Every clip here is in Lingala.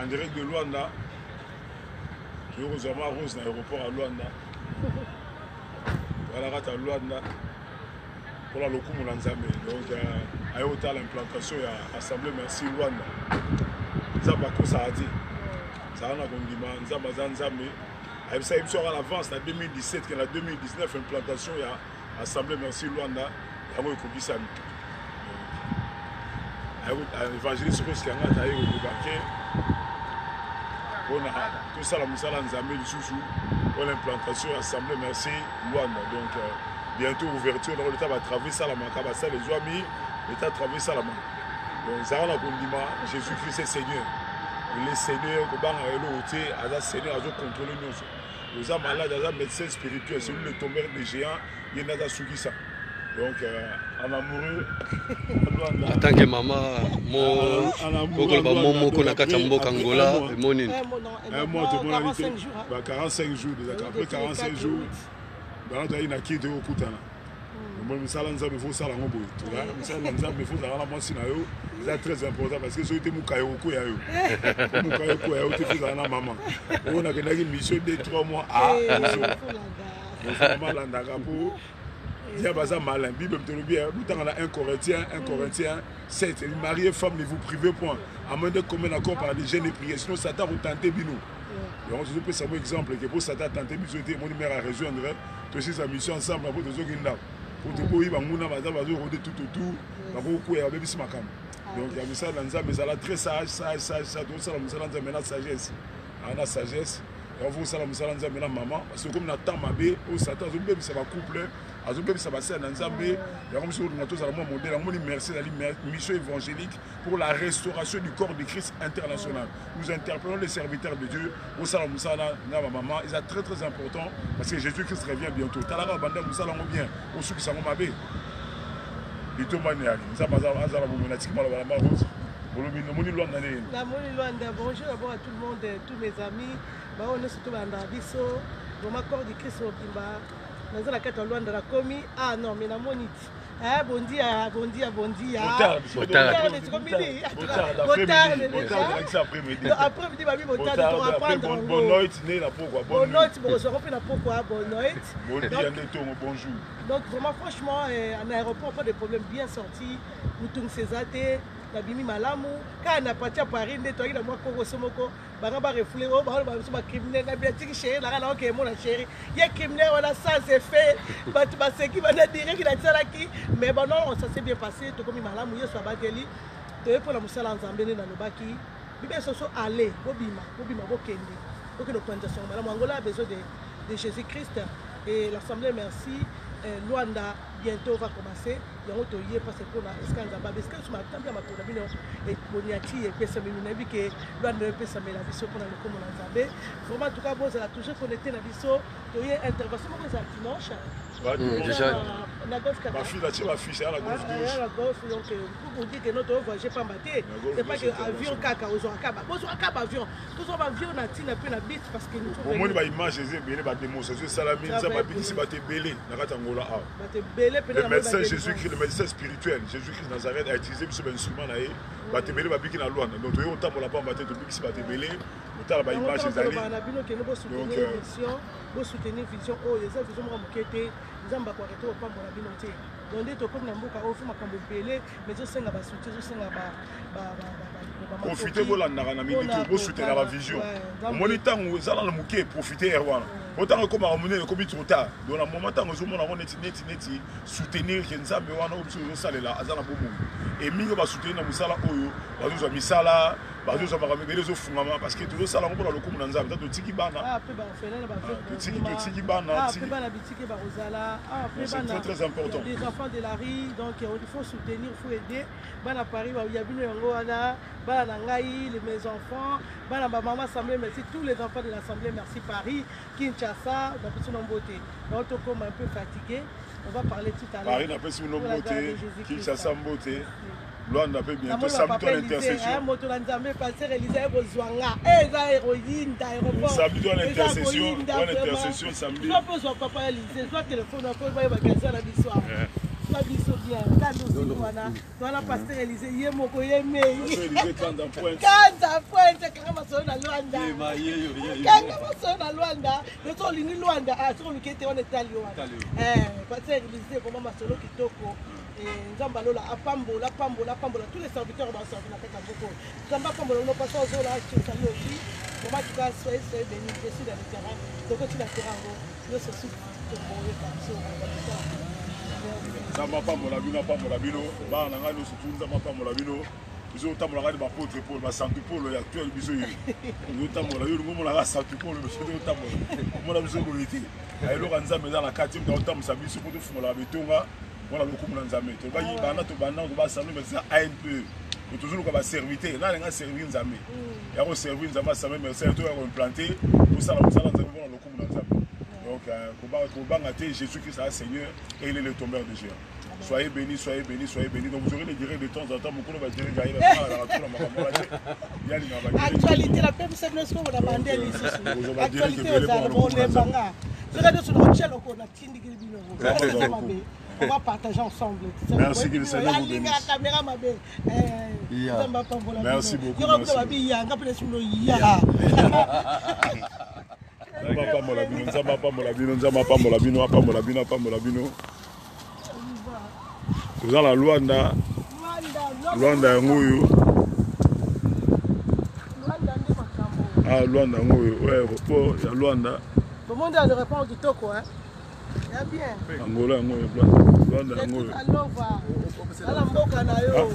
En direct de Luanda. Toyei kozwa ma Rose na aéroport ya Luanda. Toyala kati ya Luanda mpona lokumu na Nzambe. Donc euh, aye kotala implantation ya Assemblée Merci Luanda. Nzambe akosaka te. Zala na kondima, Nzambe aza Nzambe. Ayebisaki biso aka na avance na 2017 ke na 2019 implantation ya Assemblée Merci Luanda yango ekokisami. Évangéliste Rose Kangata aye kodebake mpona tosala mosala ya Nzambe lisusu mpona implantation ya Assemblée Merci Luanda. Donc euh, bientôt ouverture na leta batravaux esalamaka, basala ezwami leta travaux esalamaka. Donc zala na kondima, Jésus Christ est Seigneur, le Seigneur kobangaka eloko te, aza Seigneur, azocontrôle nyonso. Oza malade, aza médecin spirituel, celui le tombeur des géants, ye nde aza sukisa. Donc euh, en amoureux. En tant que mama mo okoloba mo moko na kati ya mboka Angola emoni un mois tomonani te, ba 45 jours déjà. Après 45 jours bana toyaki na kii, toyokutana. Omoni mosala Nzambe, fo osala yango boye. Mosala na Nzambe, fo ozalaka na mwasi na yo, eza très important, parce que soki te, mokaya okoya yo, mokaya okoya yo te. Fo ozala na mama oyo. Nakendaki mission 2 3 mois, a mama alandaka mpo diable aza malin. Bible tolobi, botanga na 1 Corinthiens, 1 Corinthiens 7: "Marié, femme, ne vous privez point, à moins de commun accord par des jeûnes et prières, sinon Satan akotente bino." Yango tozopesa mo exemple ke po Satan atente biso te. Emoni mare a rejoindre, tosisa mission ensemble po tozoki ndako, po toboyi banguna baza bazorôder tout autour, bakokwea, babebisi makambo. Donc ya mosala na Nzambe, ezala très sage, sage, sage, sage. Tozosala mosala Nzambe na sagesse, na sagesse. Yango fo kosala mosala Nzambe na mama, parce que komi na temps mabe oyo, Satan azobebisa bacouple, azobebisa basala na Nzambe. Yango biso olinga tozala mwa modèle. Yango moni merci ezali mission évangélique pour la restauration du corps de Christ international. Nous interpellons les serviteurs de Dieu, osala mosala na bamama, eza très très important, parce que Jésus Christ revient bientôt. Talaka banda mosala yango bien, osukisa yango mabe, litomba neyali. Nzambe azala bomoi. Natiki maloba na Marose. Olobi nomoni Lwanda ndenge? Namoni Lwanda. Bonjour d'abord à tout le monde, tous mes amis baoyo nyonso tobandaka biso, vraiment corps du Christ mobimba. Naza na kati ya Lwanda, nakomi. Ah non, mais namoni ti. Ah, bon dia, bon dia, bon dia. Après-midi babi botard, toapprendre. Bonne noite, bokozwaka mpe na pokwa, bonne noite. Bonjour. Donc vraiment, franchement, en aéroport, pas de problème, bien sorti, motungisi eza te, nabimi malamu. Kaka na parti ya Paris nde toyaki na mwa kokoso moko, banga barefouler oyo baoloba biso bacriminel. Na bila tiki chéri nanga, naoke emona chéri ye criminel wana sans effet. Bato baseki bana direct natisalaki, mais bon, non, ça s'est bien passé, tokomi malamu, Yesu abateli. Toye mpona mosala ya Nzambe. Nde nalobaki bibe soso, ale bobima, bobima, bokende, bokende kopanza sango malamu. Angola a besoin de Jésus Christ et l'Assemblée Merci Luanda bientôt va commencer. Yango toye mpasi mpona esika Nzambe abe esika biso matambi ya makolo na bino boniati epesameli. Nayebi ke Luanda epesamela biso mpona lokomo na Nzambe. Vraiment, en tout cas, bozala toujours connecté na biso. Toye intervention moko ezala dimanche. Na golf. Batie bafiche ya na golf. Na golf. Donc pour dire que no tovoyage pamba te, c'est pas que avion kaka ozwaka, bozwaka baavion, tozwa baavion na ntina mpe na bit, parce que Omoni baimage eza ebele, badémonstration esalami, Nzambe abikisi bato ebele na kati ya Ngola awa. Bato ebele. Le médecin Jésus Christ, le médecin spirituel Jésus Christ Nazareth a utilisé biso bainstrument na ye, bato ebele babiki na Lwanda. Donc toyei kotambola pamba te, tobikisi bato ebele, kotala baimage ezali. Na bino kende bosoutenir mission, bosoutenir vision oyo. Eza vision moko moke te, Nzambe akoarrêter kopambola bino te. Donc nde tokomi na mboka oyo, fo makambo ebele, mais ezosenga basoutien, ezosenga. Profite, bolandaka na minute, bosoutenaka bavision. Omoni ntango eza nano moke, profite ere wana, po ntango ekomaka monene, ekomi trop tard. Donc na moment ntango ozomona yango neti neti neti, soutenir ke Nzambe wana oyo biso ozosalela aza na bomoi. E mingi oyo basoutenir na mosala oyo, bazozwa misala, bazozwa makambo ebele ezofungama, parce que tozosala yango mpona lokumu na Nzambe. Ta totiki bana, totiki bana. C'est très très important. Des enfants de la rue, donc il faut soutenir, il faut aider bana Paris. Ya bino yango wana, bana na ngai, mes enfants, bana bamama Assemblée Merci, tous les enfants de l'Assemblée Merci Paris, Kinshasa, napesi no mbote. Donc tokoma un peu fatigué, on va parler tout à l'heure. Paris, napesi bino mbote, Kinshasa mbote, Lwanda mpe bientôt samedi to na intercession. Moto na Nzambe, pasteur Elisa, ekozwanga eza eroyinda. Aéroport samedi wana, intercession wana, intercession samedi. Zwa mpe ozwa papa Elise, zwa telefone ako bayebaka eza na biso awa. Zwa biso bien kanda osiku wana wana, pasteur Elise ye moko ye mei. Elise Kanda Pointe. Kanda Pointe, kanga masolo. Luanda. Kanga masolo na Luanda. Soki olingi Luanda, ah, soki oluki ete wana etali yo wana. Eh, pasteur Elysée, vraiment masolo kitoko. Eh, Nzambe alola apambola apambola apambola tous les serviteurs baservi na kati ya mboka oyo. Nzambe apambola bino pasteur Zola, je te salue aussi. Vraiment, en tout cas, soyez, soyez bénis. Je suis dans le terrain. Tokoti na terrain yango. Nyonso suki tokoyeka biso. Nzambe apambola bino, apambola bino. Bana na ngai nyonso tu, Nzambe apambola bino. Biso otambola kaka bapotre polo basantu polo ya actuel biso yo ozotambola yo olingi omonaka santu polo biso te otambola omona biso boye te eloko ya nzambe eza na kati moto aotambwisa biso mpo tofungolaka bitonga mpona lokumu na nzambe tolobaki banda tobanda tobasano eza anpe tozoluka baserviteur na alinga servir nzambe ya koservir nzambe asame merci to ya koimplante tosala mosala nzambe mpona lokumu na nzambe donc kobanga te jésus christ a seigneur et il est le tombeur de géant. Soyez bénis, soyez bénis, soyez bénis. Donc vous aurez les directs de temps en temps. Mokolo ba direct ayi na la la makambo la te. Ya linga ba direct. Actualité la pembe c'est ce qu'on a bandé lisusu. Actualité ozala bon lembanga. Soki nde soki otia loko na tindikili bino. On va partager ensemble. Merci que le Seigneur vous bénisse. La caméra mabe. Nzambe apambola. Merci beaucoup. Yoko mpe babi ya nga mpe sino ya. Nzambe apambola bino, Nzambe apambola bino, Nzambe apambola bino, apambola bino, apambola bino. Toza na Luanda. Luanda yango oyo. Ah, Luanda yango oyo, oyo aéroport ya Luanda. Bomoni aéroport kitoko hein. Ya bien. Angola yango oyo, Luanda yango oyo. Alova. Ala mboka na yo.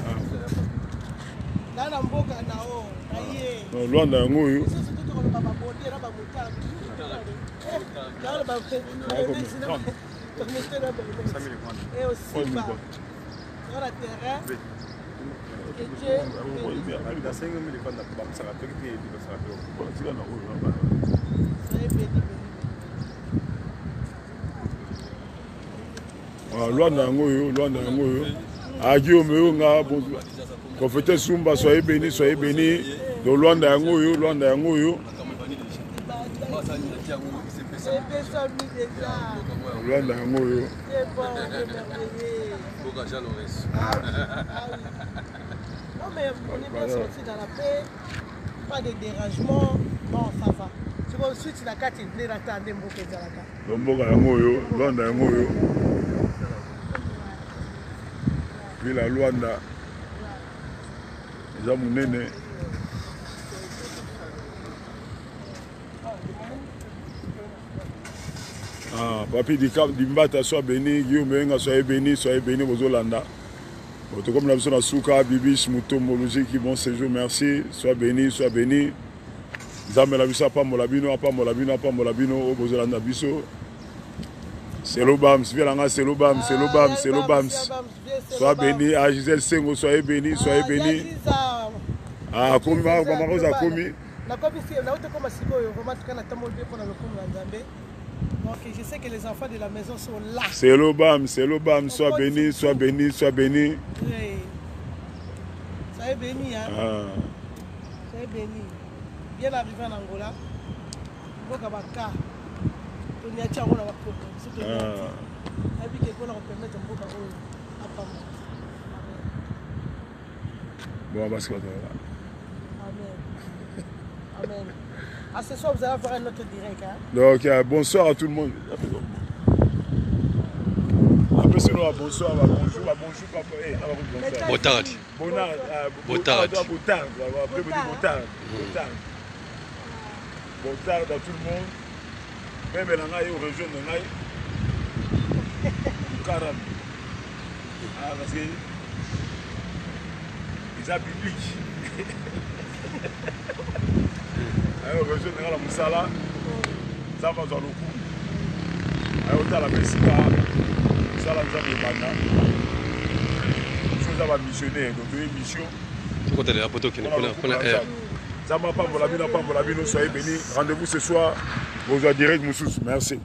Nana mboka na yo. Na ye. Non, Luanda yango oyo. Sisi tutu koloba ba bonde na ba motard. Na ba Et aussi ba. Sur la terrain. Que Dieu Soyez bénis, bénis, Ah, Luanda yango oyo, Luanda yango oyo. Ah, Guillaume oyo nga bon prophète Sumba, soyez bénis, soyez bénis. Donc Luanda yango oyo, Luanda yango oyo. Luanda yango oyo. Non mais on est bien sorti dans la paix, pas de dérangement, bon ça va. Sikoyo suite na kati nde nata nde mboka ezalaka. Donc mboka yango oyo, Luanda yango oyo. Ville ya Luanda eza monene. Ah, Papi Dimbata soit béni, Guillaume Enga soyez béni, soyez béni bozolanda. Bon, tokomi na biso na suka, Bibiche Mutombo Luziki, bon séjour, merci. Sois béni, sois béni. Nzambe na biso apambola bino, apambola bino, apambola bino oyo bozolanda biso. Selo Bams, viens là, Selo Bams, Selo Bams, Selo Bams. Sois béni, ah Gisèle Sengo, soyez béni, soyez béni. Ah, komi, maman Rose akomi. Nakomi si nauti koma sikoyo vraiment en tout cas natamboli mpe mpona lokumu na Nzambe. Donc je sais que les enfants de la maison sont là. Selo Bam, Selo Bam, sois béni, sois béni, sois béni. Oui. Soyez béni, hein. Ah. Soyez béni. Bien arrivé en Angola. Mboka baka. Toniati yango na bakoko. Biso toniati. Nayebi ke mpona kopermettre mboka oyo apamba. Bon, parce que Amen. Amen. À ce soir, vous allez avoir un autre direct. Hein? Donc, bonsoir à tout le monde. Après, sinon, bonsoir, bonjour, bonjour, papa. Eh, bonsoir. Botard. Bonard, Botard. Botard. Après, botard. Botard. Botard à tout le monde. Même la ngai, au région de ngai. Karam. Ah, parce que eza biblique. Ayo région de ngai na mosala. Nzambe azwa lokumu. Ayo otala mpe esika mosala Nzambe ebanda. Biso eza ba missionnaire, donc toye mission. Tokotalela po tokende mpona air. Nzambe apambola bino, apambola bino, soyez bénis. Rendez-vous ce soir, bozwa direct mosusu. Merci.